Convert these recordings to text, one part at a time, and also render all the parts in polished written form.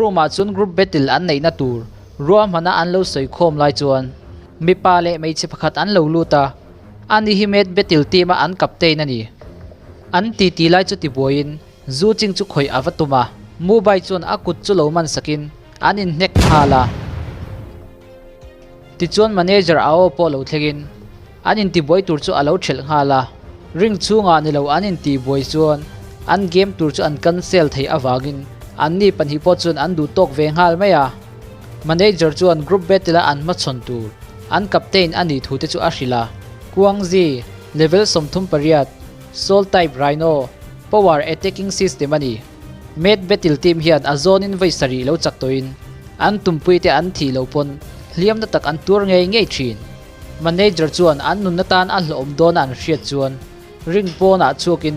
Room ah chuan group battle an neihna tur ruahmana an lo sawi khawm lai chuan mipa leh hmeichhe pakhat an lo lut a, ani hi Mad Battle team a an captain a ni. An titi lai chu tibuaiin Zu ching chu khawih a va tum a, Mu Bai chuan a kut chu lo man sakin an inhnek nghal a. Tichuan manager a aw pawh lo thlengin an intibuai tur chu a lo thelh nghal a, ring chhungah ni lo an intihbuai chuan an game tur chu an cancel theih avangin anni pahnih pawh chuan an duh tawk ve nghal mai a. Manager chuan group battle a an hmachhawn tur an captain a nih thu te chu a hrilh a, Kuangzi, level 38, Soul type Rhino, power attacking system a ni. Mad Battle team hian a zawnin vawi sarih lo chak tawhin an tumpuite an thih loh pawn hliamna tak an tuar ngei ngei thin. Manager chuan an nunna tan a hlawhawm dawna an hriat chuan ring pawnah chhuakin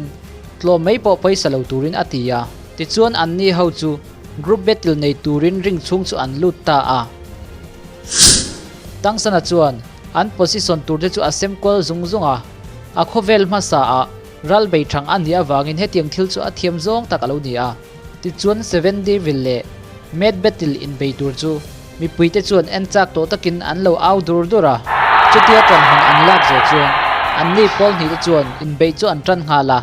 tlawm mai pawh pawisa lo turin a ti a. Tichuan anni ho chu group battle nei turin ring chhung chu an lut ta a. Tangsana chuan an position turte chu a sem kual zung zung a, a khawvel hmasa ah ral bei thang a nih avangin hetiang thil chu a thiam zawng tak a lo ni a. Tichuan Seven Devil leh Mad Battle inbei tur chu mipuite chuan en chak tawh takin an lo au dur dur a, chutia ṭanhmun an lak zawh chuan anni pawl hnihte chuan inbeih chu an ṭan nghal a.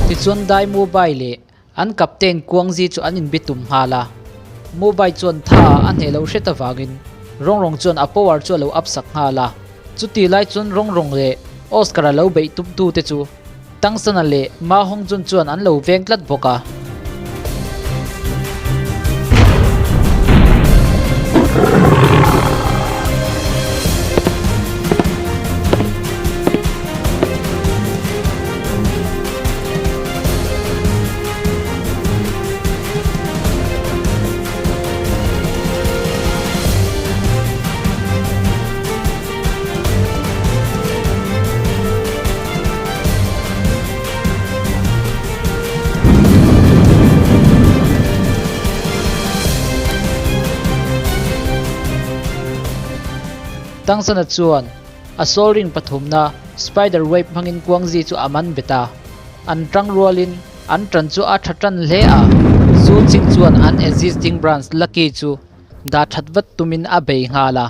Tichuan Dai Mubai leh an captain Kuangzi chu an inbi tum nghal a. Mubai chuan tha a hneh loh hret avangin Rongrong chuan a power chu a lo up sak nghal a. Chuti lai chuan Rongrong leh Oscar a lo beih tumtute chu Tangsana leh Ma Hongjun chuan an lo veng tlat bawk a. Tangsana chuan a soul ring pathumna spider web hmangin Kuangzi chu a man bet a, an tang rualin an tan chu a tha tan hle a, chu ching chuan an existing branch Lucky chu dah that vat tumin a bei nghal a.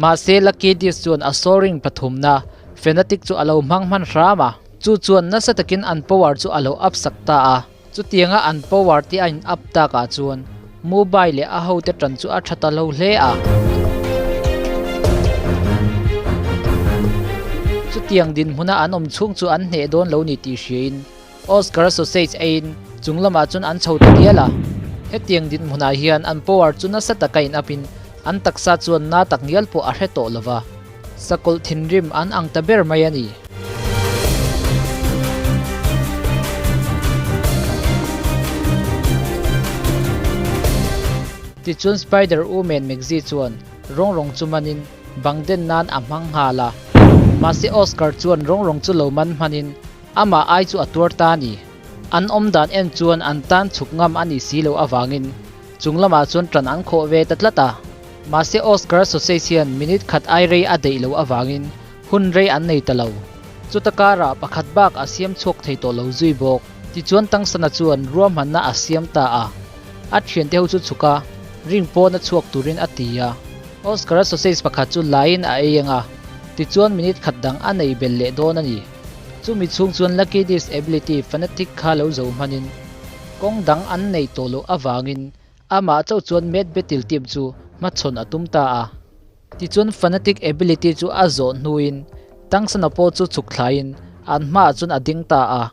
Mahse Lucky Disc chuan a soaring pathumna Fnatic chu a lo hmang hman hram a, chu chuan nasa takin an power chu a lo up sak ta a. Chutianga an power te a in up takah chuan Mobile leh a hote tan chu a tha ta lo hle a. Chutiang dinhmuna an awm chhung chu an hneh dawn lo ni tih hriain Oscar sausage eiin chung lamah chuan an chho ta dial a. Hetiang dinhmunah hian an power chu nasa taka in up in an taksa chuan na tak ngial pawh a hre tawh lova, sakawlh thinrim an ang ta ber mai a ni. Tichuan Spider Woman Megzi chuan rawng rawng chu manin bang den nan a hmang nghal a. Mahse Oscar chuan rawng rawng chu lo man hmanin Amah ai chu a tuar ta a ni. An awm dan en chuan an tan chhuk ngam a nih si loh avangin chung lamah chuan ṭan an khawh ve ta tlat a. Mahse Oscar sausage hian minute khat ai rei a deih loh avangin hun rei an nei ta lo. Chuta karah pakhat bak a siam chhuak thei tawh lo zui bawk. Tichuan Tangsana chuan ruahmanna a siam ta a. A thiante ho chu chhuk a, ring pawn a chhuak turin a ti a. Oscar-a sausage pakhat chu laiin a ei ang a, tichuan minute khat dang a nei belh leh dawn a ni. Chumi chhung chuan Lucky Disability Fanatic kha lo zo hmanin kawng dang an nei tawh loh avangin amah chauh chuan Mad Battle team chu hmachhawn a tum ta a. Tichuan Fanatic Ability chu a zawh hnuin Tangsana pawh chu chhuk thlaiin an hmaah chuan a ding ta a.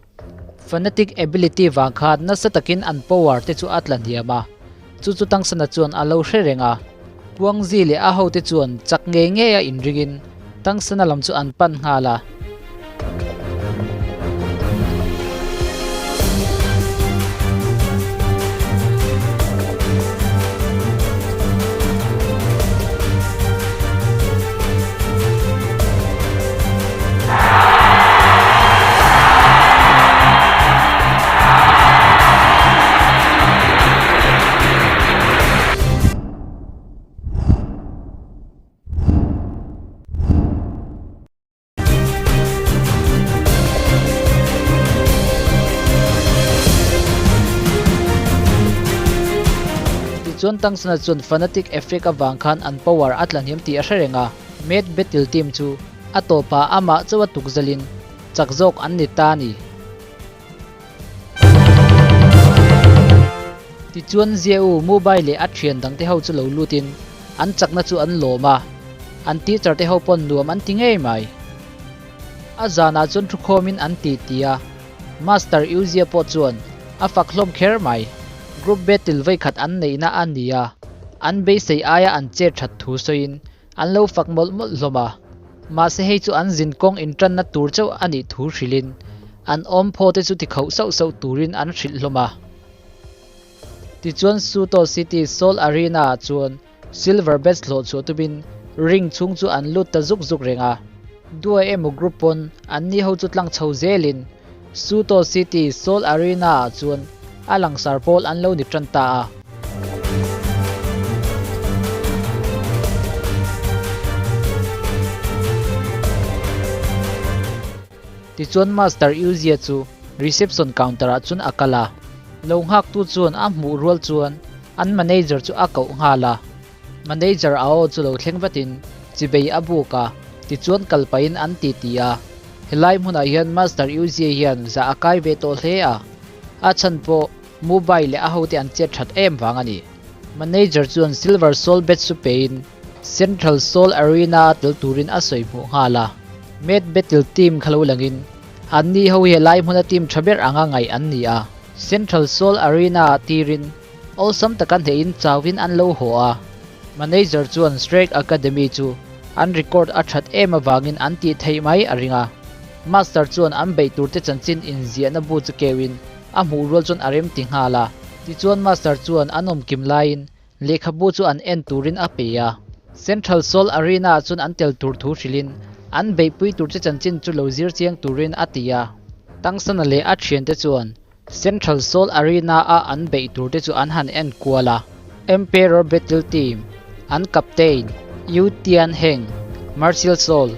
Fanatic Ability vang khan nasa takin an power te chu a tla hniam a, chu chu Tangsana chuan a lo hre reng a. Kuangzi leh a hote chuan chak ngei ngei a inringin Tangsana lam chu an pan nghal a. Tichuan Tangsana chuan Fanatic effect avang khan an power a tla hniam tih a hre reng a. Mad Battle team chu a tawpah amah chauh a tukzalin chak zawk an ni ta a ni. Tichuan Ziau mobile leh a thian dangte ho chu lo lutin an chakna chu an lawm a, an teacher te ho pawn nuam an ti ngei mai. A zanah chuan thukhawmin an ti ti a, Master Uzia pawh chuan a fak hlawm kher mai. Group battle vawikhat an neihna a ni a, an beisei aia an chet that thu sawiin an lo fak mawlh mawlh hlawm a. Mahse hei chu an zin kawng intanna tur chauh a nih thu hrilhin an awm phaw te chu ti khauh sauh sauh turin an hrilh hlawm a. Tichuan Suto City Soul Arena ah chuan Silver Bats hlawh chhuah tumin ring chhung chu an lut ta zuk zuk reng a. Dua emaw group pawn an ni ho chu tlang chho zelin Suto City Soul Arena ah chuan a langsar pawl an lo ni tan ta a. Tichuan Master Yuzia chu reception counter ah chuan a kal a. Lo nghaktu chuan a hmuh rual chuan an manager chu a koh nghal a. Manager a aw chu lo thleng vatin chibei a buk a, tichuan kal pahin an ti ti a. Helai hmunah hian Master Yuzia hian zah a kai ve tawh hle a, a chhan pawh Mobile leh a hote an chet that em vang a ni. Manager chuan Silver Soul Bet chu pein Central Soul Arena a tel turin a sawi hmuh nghal a. Mad Battle team kha lo langin anni ho hi helai hmuna team tha ber anga ngaih an ni a. Central Soul Arena ah tirin awlsam taka hnehin chauhin an lo haw a. Manager chuan Strike Academy chu an record a that em avangin an tih theih mai a ring a. Master chuan an beih turte chanchin inziahna bu chu keuhin A hmuh rual chuan a rem ti nghal a. Tichuan Master chuan an awm kim laiin lehkhabu chu an en turin a pe a. Central Soul Arena ah chuan an tel tur thu hrilhin an beihpui tur che chanchin chu lo zir chiang turin a ti a. Tangsana leh a thiante chuan Central Soul Arena a an beih tur te chu an han en kual a. Emperor Battle Team, an captain, Yu Tian Heng, Martial Soul,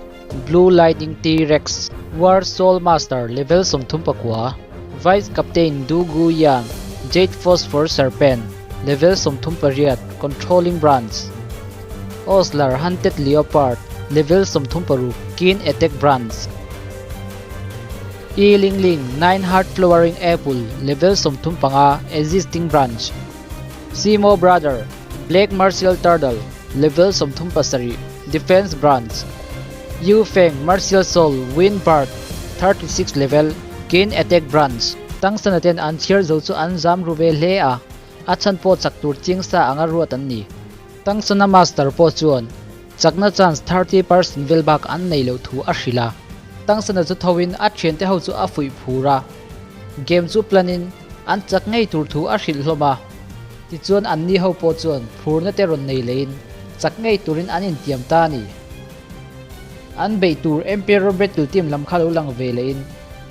Blue Lightning T-Rex, War Soul Master level 34, Vice Captain Du Gu Yan, Jade Phosphor Serpent, level 38, Controlling Branch, Oslar Hunted Leopard, level 36, Keen Attack Branch, E Ling Ling, Nine Heart Flowering Apple, level 35, Existing Branch, Simo Brother, Black Martial Turtle, level 37, Defense Branch, Yu Feng, Martial Soul, Wind Bird, 36 level, Keen Attack Branch. Tangsana ten an chhiar zo chu an zam ru ve hle a, a chhan pawh chak tur ching sa anga ruat an ni. Tangsana Master pawh chuan chakna chance 30% vel bak an nei loh thu a hrilh a. Tangsana chu thoin a thiante ho chu a fuih phur a, game chu plan in An chak ngei tur thu a hrilh hlawm a, tichuan anni ho pawh chuan phurna te rawn nei leiin chak ngei turin an intiam ta a ni. An beih tur Emperor Battle team lam kha lo lang ve lehin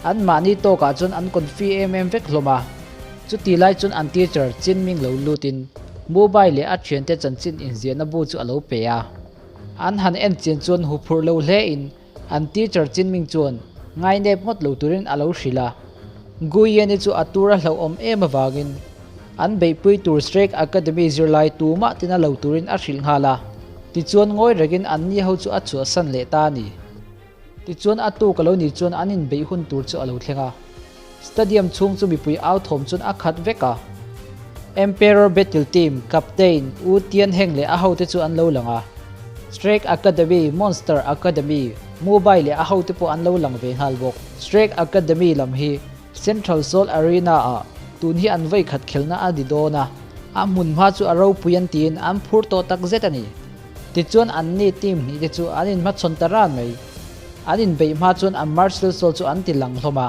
anmahni tawkah chuan an confi em em vek hlawm a, chuti lai chuan an teacher Chinming lo lutin mobile leh a thiante chanchin inziahna bu chu a lo pe a. An han en chian chuan huphurh lo hlein An teacher Chinming chuan ngainep ngawt lo turin a lo hrilh a. Guiyen-i chu a tur a hlauhawm em avangin an beihpui tur Shrek Academy zirlai tumah tina lo turin a hrilh nghal a. Tichuan ngawi rengin anni ho chu a chhuahsan leh ta a ni. Tichuan a tuk a lo nih chuan an inbeih hun tur chu a lo thleng a. Stadium chhung chu mipui au thawm chuan a khat vek a. Emperor Battle Team Captain U Tian Heng leh a hote chu an lo lang a. Strike Academy, Monster Academy, Mobile leh a hote pawh an lo lang ve nghal bawk. Strike Academy lam hi Central Soul Arena ah tun hi an vawikhat khelna a ni dawn a, a hmunhma chu a ropui an tiin an phur tawh takzet a ni. Tichuan anni team hnih te chu an inhmachhawn ta ran mai. An inbeih hma chuan an martial soul chu an ti lang hlawm a.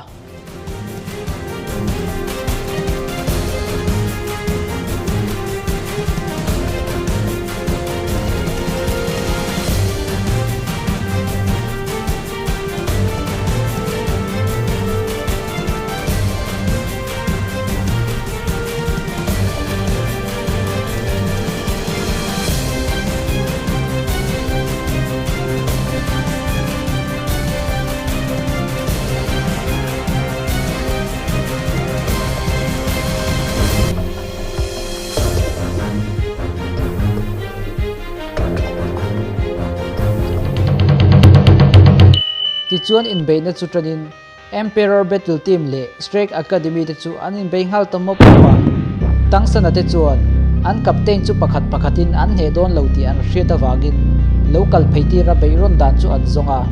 Tichuan inbeihna chu tanin Emperor Battle Team leh Strike Academy te chu an inbei nghal ta mawp mawp a. Tangsana te chuan an captain chu pakhat pakhatin an hneh dawn lo tih an hriat avangin lo kal phei tira beih rawn dan chu an zawng a.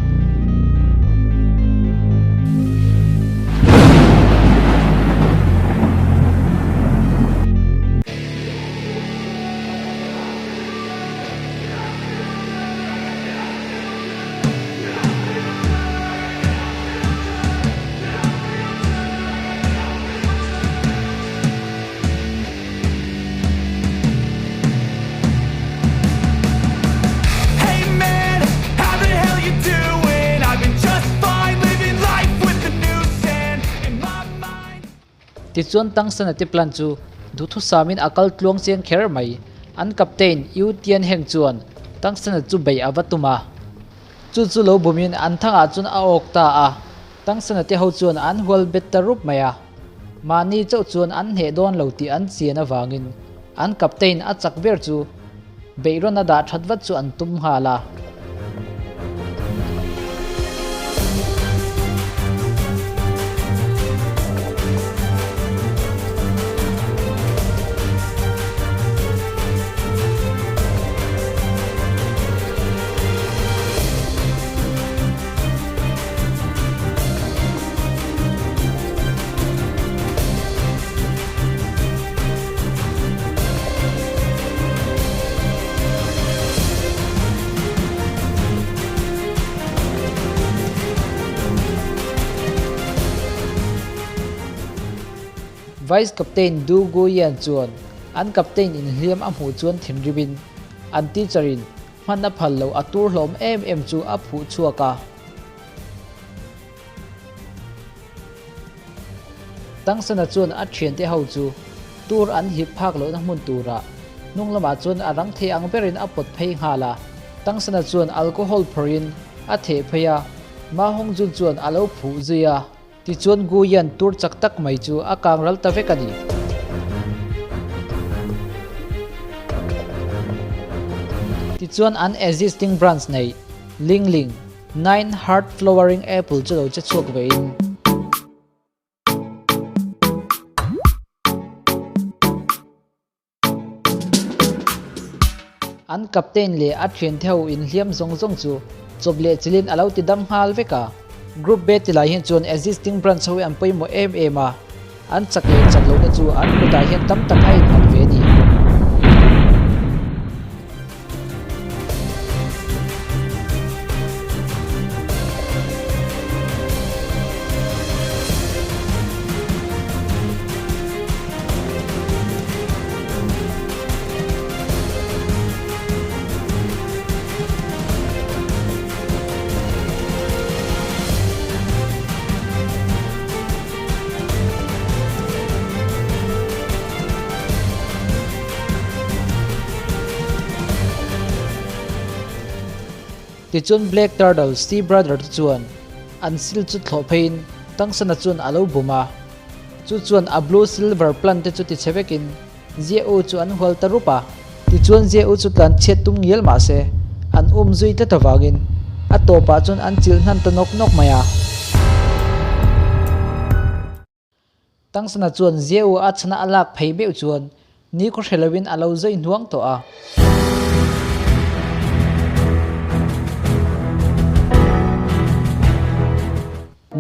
Tichuan Tangsana te plan chu duhthusamin a kal tluang chiang kher mai. An captain Yu Tian Heng chuan Tangsana chu bei a va tum a. Chu chu lo bumin an thangah chuan a awk ta a, Tangsana te ho chuan an hual bet ta rup mai a. Mahni chauh chuan an hneh dawn lo tih an chian avangin an captain a chak ber chu beihrawn a dah that vat chu an tum nghal a. Vice Captain Du Guyan chuan an captain inhliam a hmuh chuan thinrimin an teacher in hman a phal lo a tur hlawm em em chu a phuh chhuak a. Tangsana chuan a thiante ho chu tur an hip phak lohna hmun turah hnung lamah chuan a rang thei ang berin a pawt phei nghal a. Tangsana chuan alcohol phawrhin a theh phei a, Ma Hongjun chuan a lo phuh zui a. Tichuan Gu Yan tur chak tak mai chu a kang ral ta vek a ni. Tichuan an existing branch nei Ling Ling, Nine Heart Flowering Apple chu lo che chhuak ve in. An captain leh a thiante ho inhliam zawng zawng chu chawp leh chilhin a lo ti dam nghal vek a. Group B tilai hian chuan existing branch ho hi an pawimawh em em a, an chak leh chak lohna chu an kutah hian tam tak a innghat ve a ni. Tichuan Black Turtle Sea Brother te chuan an sil chu thlawh pheiin Tangsana chuan a lo bum a. Chu chuan a blue silver plant te chu ti chhe vekin Zia U chu an hual ta rup a. Tichuan Zia U chu tlan chhiat tum ngial mah se an um zui tlat avangin a tawpah chuan an chilh hnan ta nawk nawk mai a. Tangsana chuan Zia U a chhana a lak phei meuh chuan ni khaw hre loin a lo zai hnuang tawh a.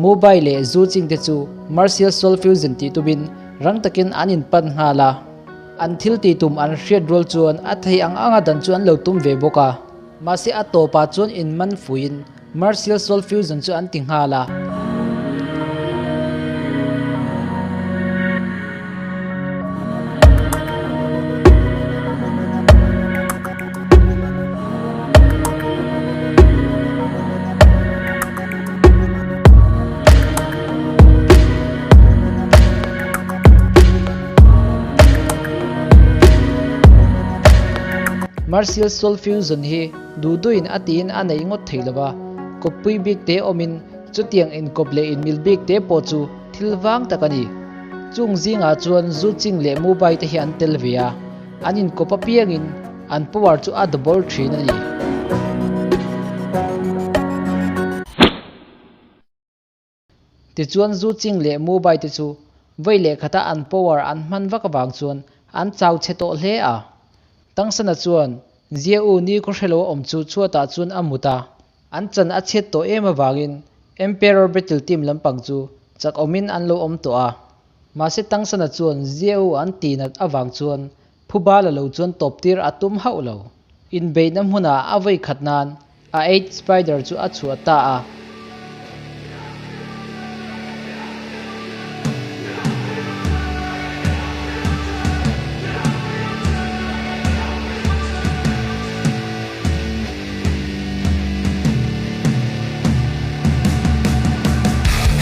Mobile leh zu ching te chu Martial Soul Fusion tih tumin rang takin an inpan nghal a. An thil tih tum an hriat rual chuan a thei ang anga dan chu an lo tum ve bawk a. Mahse a tawpah chuan inman fuiin Martial Soul Fusion chu an ti nghal a. Martial Soul Fusion hi duhduhin a tiin a neih ngawt thei lova, kawppui bik te awmin chutiang inkawp leh inmil bik te pawh chu thil vang tak a ni. Chung zingah chuan zu ching leh mubai te hi an tel ve a, an inkawp apiangin An power chu a double thin a ni. Tichuan Zu Ching leh Mu Bai te chu vawi leh khata an power an hman vak avang chuan an chau chhe tawh hle a. Tangsana chuan Zia U ni khaw hrelo a awm chu chhuatah chuan a mut a. An chan a chhiat tawh em avangin Emperor Battle Team lampang chu chak awmin an lo awm tawh a. Mahse Tangsana chuan Zia U an tihnat avang chuan Phuba la lo chuan tawp tir a tum hauh lo. Inbeihna hmunah a vawi khat nan a Eight Spider chu a chhuah ta a.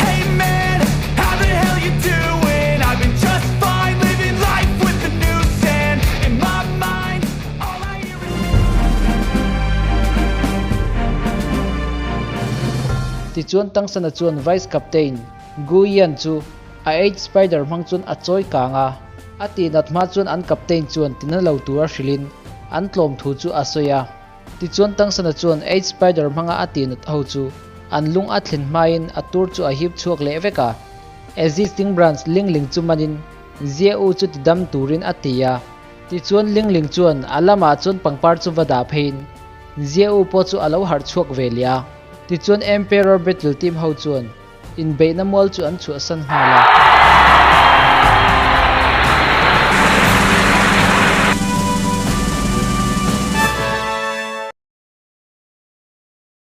Hey man, how the hell you doing? I've been just fine living life with the noose and in my mind, all I hear is Tichuan Tangsana chuan Vice Captain Gu Yan chu a Eight Spider hmang chuan a chawi kang a, a tihnat hma chuan an Captain chuan tina lo tura hrilhin an tlawm thu chu a sawi a. Tichuan Tangsana chuan Eight Spider hmanga a tihnat ho chu an lung a thlen hmain a tur chu a hip chhuak leh vek a. Existing Branch Lingling chu manin Zia U chu tidam turin a ti a. Tichuan Lingling chuan a lamah chuan pangpar chu va dah pheiin Zia U pawh chu a lo harh chhuak ve leh a. Tichuan Emperor Battle Team ho chuan inbeihna mual chu an chhuahsan nghal a.